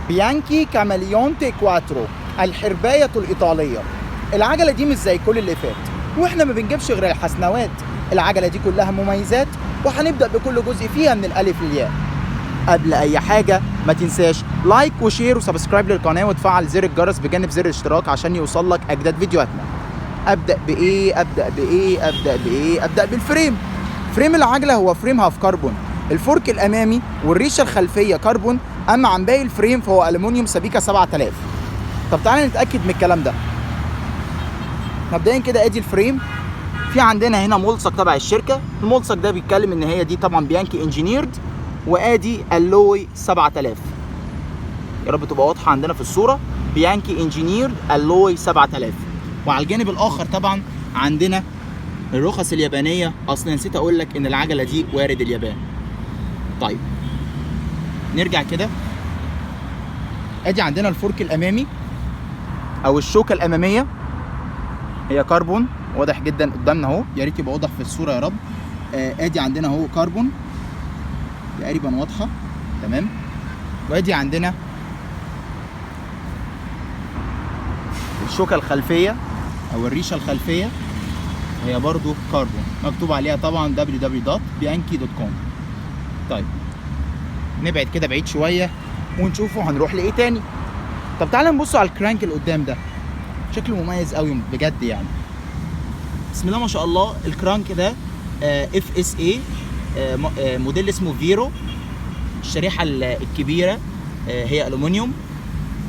بيانكي كاماليونتي كواترو، الحرباية الإيطالية. العجلة دي مش زي كل اللي فات، واحنا ما بنجيبش غير الحسنوات. العجلة دي كلها مميزات، وهنبدأ بكل جزء فيها من الألف للياء. قبل أي حاجة ما تنساش like و share و subscribe للقناة، وتفعل زر الجرس بجانب زر الاشتراك عشان يوصلك أجدد فيديوهاتنا. أبدأ بإيه؟ أبدأ بإيه؟ أبدأ بإيه؟ أبدأ بال frame. frame العجلة هو frame half carbon، ال fork الأمامي والريشة الخلفية كربون، أما عن باقي ال frame فهو ألمونيوم سبيكة 7000. طب تعالى نتأكد من الكلام ده. مبدئيا كده ادي ال frame، في عندنا هنا ملصق تبع الشركة، الملصق ده بيتكلم ان هي دي طبعا بيانكي engineered، وادي alloy 7000. يا رب تبقى واضحة عندنا في الصورة، بيانكي engineered alloy 7000. وعلى الجانب الاخر طبعا عندنا الرخص اليابانية، اصلا نسيت اقول لك ان العجلة دي وارد اليابان. طيب نرجع كده، ادي عندنا ال fork الامامي او الشوكة الامامية، هي كربون واضح جدا قدامنا اهو، يا ريت يبقى واضح في الصورة يا رب. ادي عندنا اهو كربون تقريبا واضحة تمام. وادي عندنا الشوكة الخلفية او الريشة الخلفية، هي برضو كربون، مكتوب عليها طبعا www.bianchi.com. طيب نبعد كده بعيد شوية ونشوفه هنروح لإيه تاني. طب تعالى نبص على الكرانك اللي قدام ده، شكله مميز قوي بجد يعني، بسم الله ما شاء الله. الكرانك ده FSA، موديل اسمه فيرو، الشريحة الكبيرة، هي ألومنيوم،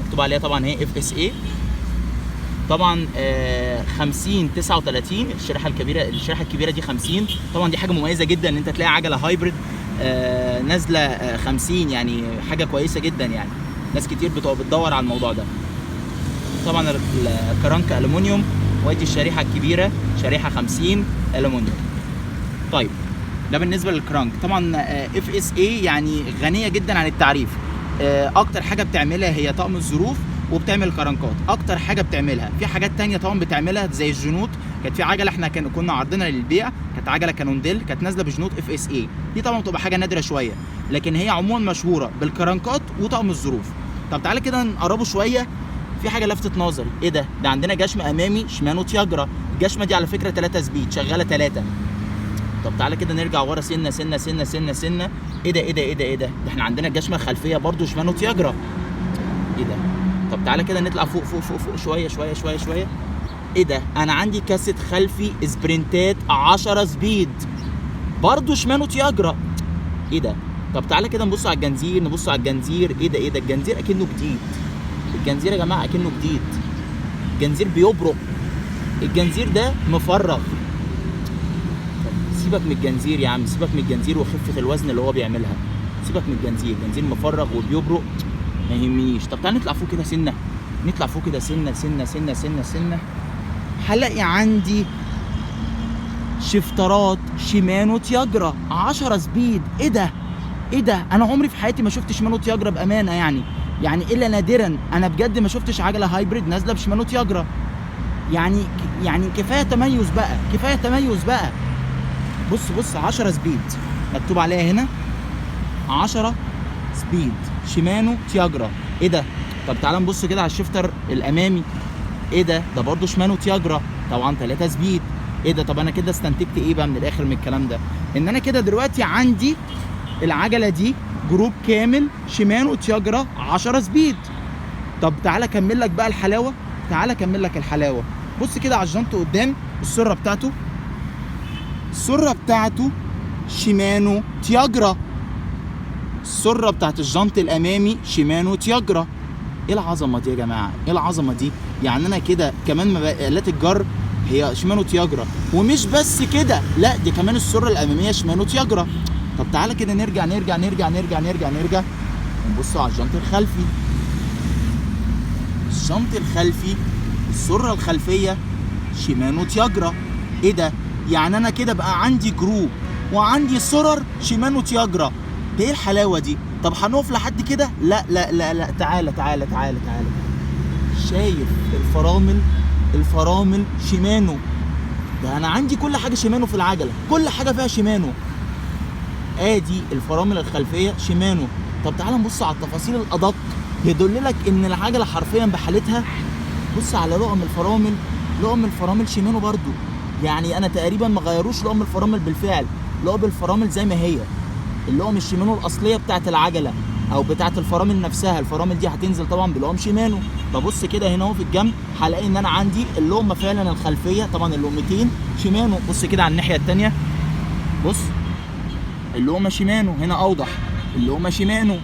مكتوب عليها طبعا هي FSA، طبعا 50 39، الشريحة الكبيرة دي 50. طبعا دي حاجة مميزة جدا ان انت تلاقي عجلة hybrid، نازلة، 50، يعني حاجة كويسة جدا، يعني ناس كتير بتبقى بتدور على الموضوع ده. طبعا الكرانك ألومنيوم، وادي الشريحة الكبيرة شريحة 50 ألومنيوم. طيب ده بالنسبة للكرانك. طبعا، FSA يعني غنية جدا عن التعريف، أكتر حاجة بتعملها هي طقم الظروف وبتعمل كرانكات، أكتر حاجة بتعملها. في حاجات تانية طبعا بتعملها زي الجنوط، كانت في عجلة احنا كنا عارضينها للبيع، كانت عجلة كانونديل كانت نازلة بجنوط FSA، دي طبعا بتبقى حاجة نادرة شوية، لكن هي عموما مشهورة بالكرانكات وطقم الظروف. طب تعالى كده نقربه شوية، في حاجة لفتت نظري، ايه ده؟ ده عندنا جشم أمامي شيمانو تياجرا، الجشمة دي على فكرة 3 speed شغالة 3. طب تعالى كده نرجع ورا سنة سنة سنة سنة سنة، ايه ده ايه ده ايه ده ايه ده؟ ده احنا عندنا الجشمة الخلفية برضو شيمانو تياجرا، ايه ده؟ طب تعالى كده نطلع فوق فوق فوق فوق شوية شوية شوية شوية، ايه ده؟ أنا عندي كاسيت خلفي سبرنتات 10 speed برضو شيمانو تياجرا، ايه ده؟ طب تعالى كده نبص على الجنزير، نبص على الجنزير، ايه ده ايه ده؟ الجنزير اكنه جديد، الجنزير يا جماعة اكنه جديد، الجنزير بيبرق، الجنزير ده مفرغ. طب سيبك من الجنزير يا عم، سيبك من الجنزير وخفة الوزن اللي هو بيعملها، سيبك من الجنزير، الجنزير مفرغ وبيبرق ما يهمنيش. طب تعالى نطلع فوق كده سنة، نطلع فوق كده سنة سنة سنة سنة سنة، هلاقي عندي شفترات شيمانو تياجرا 10 speed. ايه ده؟ ايه ده؟ انا عمري في حياتي ما شفت شيمانو تياجرا بامانه، يعني الا نادرا، انا بجد ما شفتش عجله hybrid نازله بشيمانو تياجرا، يعني كفاية تميز بقى، كفاية تميز بقى. بص بص 10 speed مكتوب عليها هنا 10 speed شيمانو تياجرا، ايه ده؟ طب تعالى نبص كده على ال shifter الامامي، ايه ده؟ ده برضه شيمانو تياجرا طبعا 3 speed، ايه ده؟ طب انا كده استنتجت ايه بقى من الاخر من الكلام ده؟ ان انا كده دلوقتي عندي العجلة دي group كامل شيمانو تياجرا 10 speed. طب تعالى اكمل لك بقى الحلاوة، تعالى اكمل لك الحلاوة. بص كده على الجنط قدام، السرة بتاعته، السرة بتاعته شيمانو تياجرا، السرة بتاعت الجنط الامامي شيمانو تياجرا. ايه العظمة دي يا جماعة؟ ايه العظمة دي؟ يعني انا كده كمان ما بقى آلات الجر هي شيمانو تياجرا، ومش بس كده، لا دي كمان السرة الامامية شيمانو تياجرا. طب تعالى كده نرجع نرجع نرجع نرجع نرجع نرجع ونبص على الجنط الخلفي. الجنط الخلفي السرة الخلفية شيمانو تياجرا، ايه ده؟ يعني انا كده بقى عندي group وعندي سرر شيمانو تياجرا، ده ايه الحلاوة دي؟ طب هنقف لحد كده؟ لا لا لا لا، تعالى تعالى تعالى تعالى. شايف الفرامل؟ الفرامل شيمانو، ده انا عندي كل حاجة شيمانو في العجلة، كل حاجة فيها شيمانو. ادي الفرامل الخلفية شيمانو. طب تعالى نبص على التفاصيل الادق. يدل لك ان العجلة حرفيا بحالتها. بص على لقم الفرامل، لقم الفرامل شيمانو برضو، يعني انا تقريبا ما غيروش لقم الفرامل بالفعل، لقم الفرامل زي ما هي، اللقم الشيمانو الاصلية بتاعت العجلة او بتاعت الفرامل نفسها. الفرامل دي هتنزل طبعا بلقم شيمانو. ببص كده هنا اهو في الجنب هلاقي ان انا عندي اللقمة فعلا الخلفية، طبعا اللقمتين شيمانو. بص كده على الناحية الثانية، بص اللقمة شيمانو هنا اوضح، اللقمة شيمانو.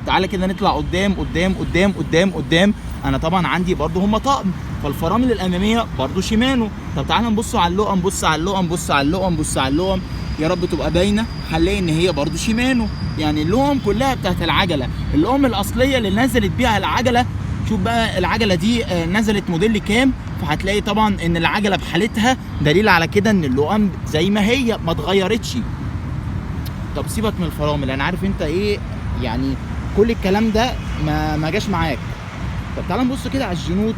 تعالى كده نطلع قدام قدام قدام قدام قدام، انا طبعا عندي برضو هما طقم، فالفرامل الامامية برضو شيمانو. طب تعالى نبص على اللقم، بص على اللقم، بص على اللقم، بص على اللقم، يا رب تبقى باينة. هنلاقي ان هي برضو شيمانو، يعني اللقم كلها بتاعت العجلة، اللقم الاصلية اللي نزلت بيها العجلة. شوف بقى العجلة دي نزلت موديل كام، فهتلاقي طبعا ان العجلة بحالتها دليل على كده ان اللقم زي ما هي ما اتغيرتش. طب سيبك من الفرامل، انا عارف انت ايه يعني كل الكلام ده ما جاش معاك. طب تعالى نبص كده على الجنوط،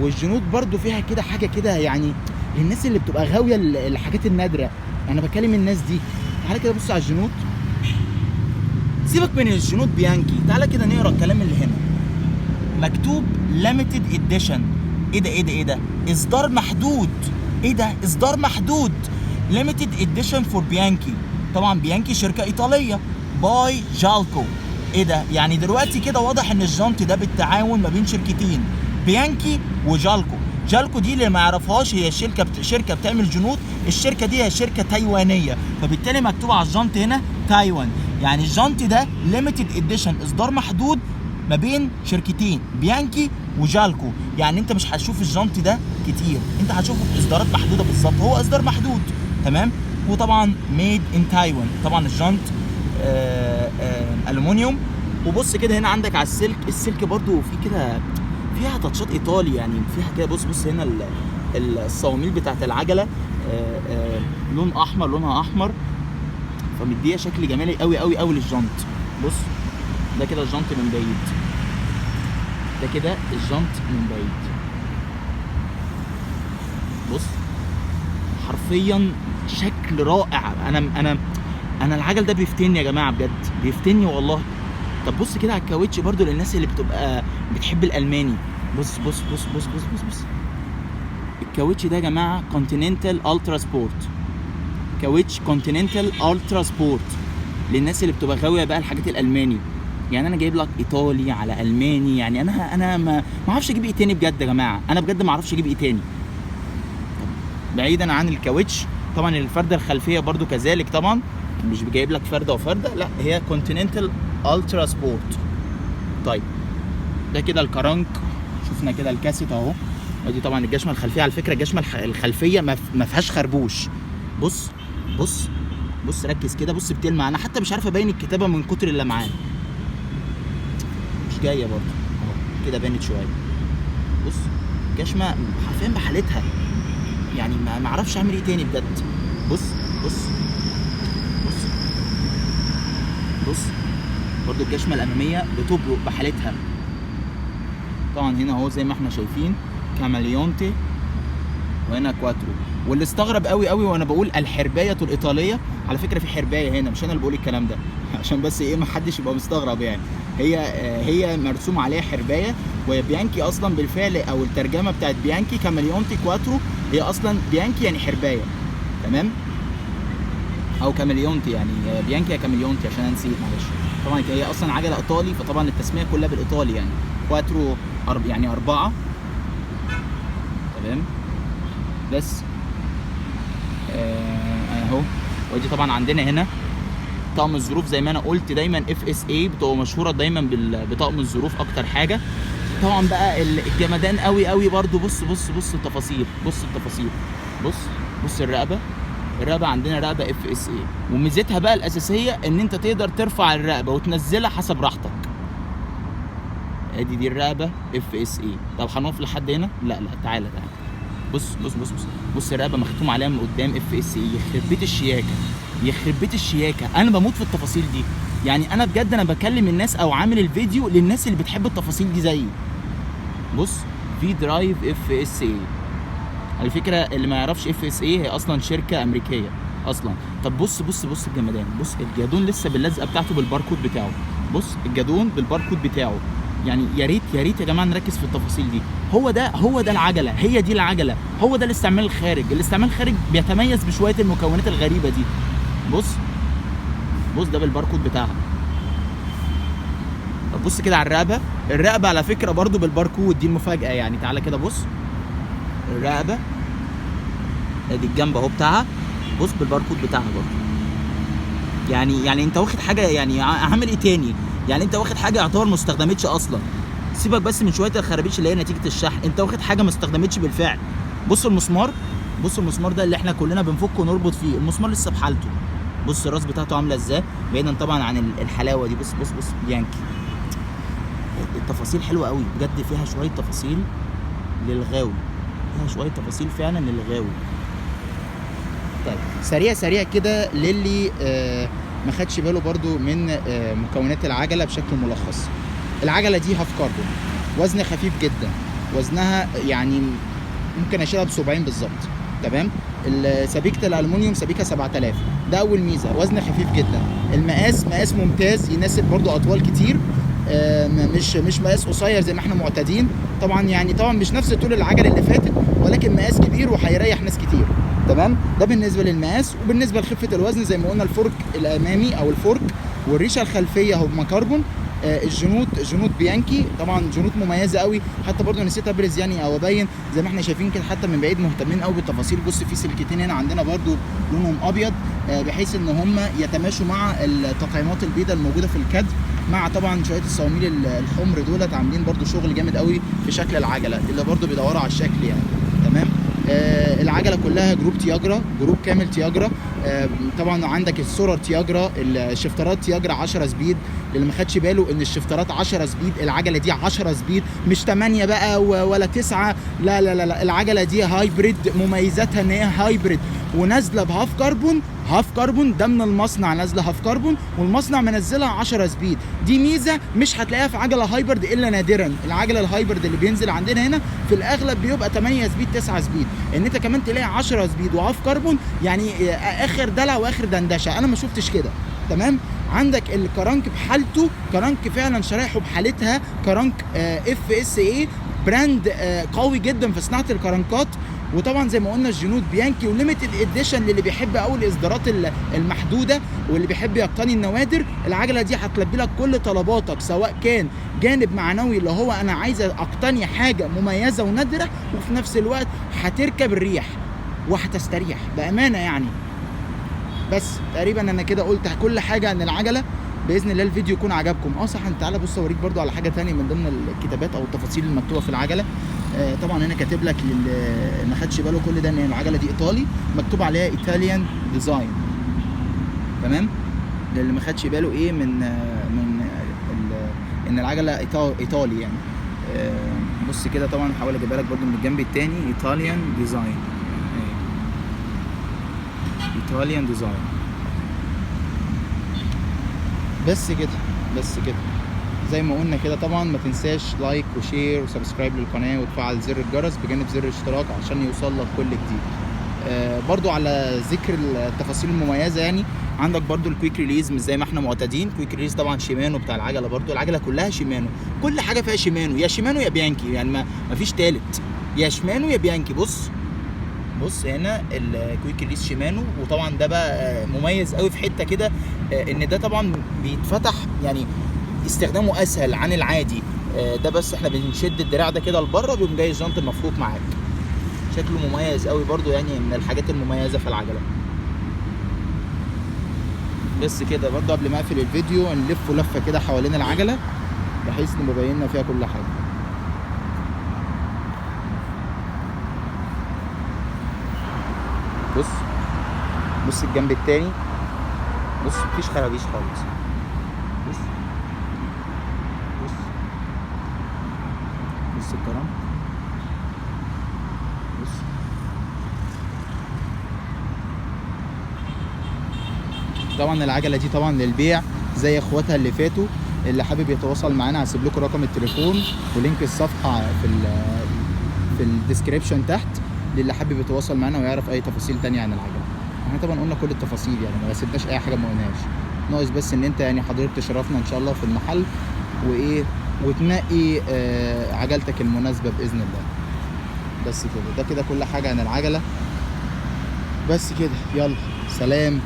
والجنوط برضو فيها كده حاجة كده، يعني الناس اللي بتبقى غاويه الحاجات النادرة، انا بكلم الناس دي. تعالى كده بص على الجنوط، سيبك من الجنوط بيانكي، تعالى كده نقرا الكلام اللي هنا مكتوب limited edition. ايه ده ايه ده ايه ده؟ اصدار محدود. ايه ده؟ اصدار محدود، limited edition for بيانكي. طبعا بيانكي شركة ايطالية، by جالكو. ايه ده؟ يعني دلوقتي كده واضح ان الجنط ده بالتعاون ما بين شركتين، بيانكي وجالكو. جالكو دي اللي ما يعرفهاش هي شركة بتعمل جنوط، الشركة دي هي شركة تايوانيه، فبالتالي مكتوب على الجنط هنا تايوان. يعني الجنط ده limited edition، اصدار محدود ما بين شركتين، بيانكي وجالكو. يعني انت مش هتشوف الجنط ده كتير، انت هتشوفه في اصدارات محدودة بالظبط، هو اصدار محدود، تمام. وطبعا made in تايوان. طبعا الجنط الومنيوم. وبص كده هنا عندك على السلك، السلك برضو في كده فيها تاتشات ايطالي، يعني فيها كده. بص بص هنا الصواميل بتاعت العجلة لون احمر، لونها احمر، فمديها شكل جمالي قوي قوي قوي للجنط. بص ده كده الجنط من بعيد، ده كده الجنط من بعيد. بص حرفيا شكل رائع. انا انا العجل ده بيفتني يا جماعة، بجد بيفتني والله. طب بص كده على الكاوتش برضو للناس اللي بتبقى بتحب الالماني. بص بص بص بص بص بص بص الكاوتش ده يا جماعة كونتيننتال الترا سبورت، كاوتش كونتيننتال الترا سبورت للناس اللي بتبقى غاويه بقى الحاجات الالماني. يعني انا جايب لك ايطالي على الماني، يعني انا ما اعرفش اجيب ايه تاني بجد يا جماعة، انا بجد ما اعرفش اجيب ايه تاني. بعيدا عن الكاوتش، طبعا الفرده الخلفية برضو كذلك، طبعا مش جايب لك فرده وفرده، لا هي كونتيننتال الترا سبورت. طيب ده كده الكرنك، شفنا كده الكاسيت اهو. ودي طبعا الجشمه الخلفية. على فكرة الجشمه الخلفية ما فيهاش خربوش. بص بص بص ركز كده، بص بتلمع. انا حتى مش عارف ابين الكتابة من كتر اللمعان، مش جاية برضو اهو كده بانت شوية. بص الجشمه حرفيا بحالتها، يعني ما اعرفش اعمل ايه تاني بجد. بص بص بص بص برضو الجشمه الامامية بتبرق بحالتها. طبعا هنا اهو زي ما احنا شايفين كاماليونتي وهنا كواترو. واللي استغرب قوي قوي وانا بقول الحربايه الايطالية، على فكرة في حربايه هنا، مش انا اللي بقول الكلام ده عشان بس ايه ما حدش يبقى مستغرب، يعني هي مرسوم عليها حربايه. وبيانكي اصلا بالفعل، او الترجمة بتاعت بيانكي كاماليونتي كواترو، هي اصلا بيانكي يعني حربايه، تمام، او كاماليونتي، يعني بيانكي يا كاماليونتي عشان انا نسيت معلش. طبعا هي اصلا عجله ايطالي، فطبعا التسمية كلها بالايطالي، يعني كواترو يعني 4، تمام. بس اهو. ودي طبعا عندنا هنا طقم الظروف، زي ما انا قلت دايما FSA بتبقى مشهورة دايما بطقم الظروف اكتر حاجة. طبعا بقى الجمدان قوي قوي برضو. بص بص بص التفاصيل، بص التفاصيل، بص بص الرقبة. الرقبة عندنا رقبة FSA، وميزتها بقى الاساسية ان انت تقدر ترفع الرقبة وتنزلها حسب راحتك. ادي دي الرقبة FSA. طب هنقف لحد هنا؟ لا لا تعالى تعالى. بص بص بص بص بص الرقبة مختوم عليها من قدام FSA. يخرب بيت الشياكه، يخرب بيت الشياكه. انا بموت في التفاصيل دي، يعني انا بجد انا بكلم الناس او عامل الفيديو للناس اللي بتحب التفاصيل دي زيي. بص في درايف FSA. على فكرة اللي ما يعرفش FSA هي اصلا شركة امريكية اصلا. طب بص بص بص الجمدان، بص الجادون لسه باللزقه بتاعته بالباركود بتاعه. بص الجدون بالباركود بتاعه. يعني يا ريت يا ريت يا جماعة نركز في التفاصيل دي. هو ده العجلة، هي دي العجلة، هو ده الاستعمال الخارج. الاستعمال الخارج بيتميز بشوية المكونات الغريبة دي. بص بص ده بالباركود بتاعها. طب بص كده على الرقبة، الرقبة على فكرة برضو بالباركود، دي المفاجاة يعني. تعالى كده بص الرقبة، ادي الجنب اهو بتاعها، بص بالباركود بتاعها برضو. يعني انت واخد حاجة، يعني عامل ايه تاني؟ يعني انت واخد حاجة يعتبر ما استخدمتش اصلا. سيبك بس من شوية الخرابيش اللي هي نتيجة الشحن، انت واخد حاجة ما استخدمتش بالفعل. بص المسمار، بص المسمار ده اللي احنا كلنا بنفكه ونربط فيه، المسمار لسه بحالته. بص الراس بتاعته عامله ازاي، بعيدا طبعا عن الحلاوة دي. بص بص بص بيانكي، التفاصيل حلوة قوي بجد، فيها شوية تفاصيل للغاوي، فيها شوية تفاصيل فعلا للغاوي. طيب سريع سريع كده للي ما خدش باله برضو من مكونات العجلة بشكل ملخص. العجلة دي half carbon، وزن خفيف جدا، وزنها يعني ممكن اشيلها ب70 بالظبط، تمام. سبيكه الالومنيوم سبيكه 7000، ده اول ميزة، وزن خفيف جدا. المقاس مقاس ممتاز، يناسب برضو اطوال كتير، مش مقاس قصير زي ما احنا معتادين طبعا، يعني طبعا مش نفس طول العجلة اللي فاتت، ولكن مقاس كبير وهيريح ناس كتير، تمام. ده بالنسبة للمقاس. وبالنسبة لخفه الوزن زي ما قلنا، ال fork الامامي او ال fork والريشه الخلفية هما كربون. الجنوط جنوط بيانكي، طبعا جنوط مميزة قوي. حتى برضو نسيت ابرز يعني او ابين زي ما احنا شايفين كده، حتى من بعيد مهتمين قوي بالتفاصيل. بص في سلكتين هنا عندنا برضو لونهم ابيض، بحيث ان هم يتماشوا مع التطعيمات البيضاء الموجودة في الكادر، مع طبعا شوية الصواميل الحمر دولت، عاملين برضو شغل جامد قوي في شكل العجلة، اللي برضو بيدوروا على الشكل يعني، تمام. العجلة كلها group تياجرا، group كامل تياجرا. طبعا عندك السولار تياجرا، الشفترات تياجرا 10 speed. اللي ما خدش باله ان الشفترات 10 speed، العجلة دي 10 speed، مش 8 بقى ولا 9، لا لا لا لا، العجلة دي hybrid. مميزاتها ان هي hybrid ونازلة ب half carbon. half carbon ده من المصنع نازله half carbon، والمصنع منزلها 10 speed. دي ميزة مش هتلاقيها في عجله hybrid الا نادرا. العجلة ال hybrid اللي بينزل عندنا هنا في الاغلب بيبقى 8 speed 9 speed، ان انت كمان تلاقي 10 speed و half carbon يعني اخر دلع واخر دندشه، انا ما شفتش كده، تمام. عندك الكرنك بحالته، كرنك فعلا شرايحه بحالتها، كرنك FSA brand قوي جدا في صناعة الكرنكات. وطبعا زي ما قلنا الجنود بيانكي و limited edition للي بيحب قوي الاصدارات المحدودة واللي بيحب يقتني النوادر. العجلة دي هتلبي لك كل طلباتك، سواء كان جانب معنوي اللي هو انا عايز اقتني حاجة مميزة ونادرة، وفي نفس الوقت هتركب الريح وهتستريح بامانه يعني. بس تقريبا انا كده قلت كل حاجة عن العجلة، باذن الله الفيديو يكون عجبكم. صح، انت تعالى بص اوريك برضو على حاجة ثانية من ضمن الكتابات او التفاصيل المكتوبة في العجلة. طبعا هنا كاتب لك للي ما خدش باله كل ده ان العجلة دي ايطالي، مكتوب عليها Italian design، تمام. للي ما خدش باله ايه من ان العجلة ايطالي يعني. بص كده، طبعا هحاول اجيبها لك برضو من الجنب الثاني، Italian design، Italian design. بس كده، بس كده زي ما قلنا كده. طبعا ما تنساش like و share و subscribe للقناة وتفعل زر الجرس بجانب زر الاشتراك عشان يوصل لك كل جديد. برضو على ذكر التفاصيل المميزة يعني، عندك برضو ال quick release مش زي ما احنا معتادين. quick release طبعا شيمانو بتاع العجلة، برضو العجلة كلها شيمانو، كل حاجة فيها شيمانو، يا شيمانو يا بيانكي يعني، ما فيش تالت، يا شيمانو يا بيانكي. بص بص هنا ال quick release شيمانو، وطبعا ده بقى مميز قوي في حتة كده، ان ده طبعا بيتفتح يعني استخدامه اسهل عن العادي. ده بس احنا بنشد الدراع ده كده لبره، بيقوم جاي الجنط المفكوك معاك. شكله مميز قوي برضو يعني، من الحاجات المميزة في العجلة. بس كده برضو قبل ما اقفل الفيديو نلف لفه كده حوالين العجلة بحيث نبقى بينا فيها كل حاجة. بص بص الجنب التاني، بص مفيش خرابيش خالص. بص بص بص الكرم، بص طبعا العجلة دي طبعا للبيع زي اخواتها اللي فاتوا. اللي حابب يتواصل معانا هسيب لكم رقم التليفون و link الصفحة في ال description تحت، للي حابب يتواصل معانا ويعرف اي تفاصيل تانية عن العجلة. احنا طبعا قلنا كل التفاصيل يعني، ما سيبناش اي حاجة ما قلناهاش. ناقص بس ان انت يعني حضرتك تشرفنا ان شاء الله في المحل وايه، وتنقي عجلتك المناسبة باذن الله. بس كده، ده كده كل حاجة عن العجلة. بس كده، يلا سلام.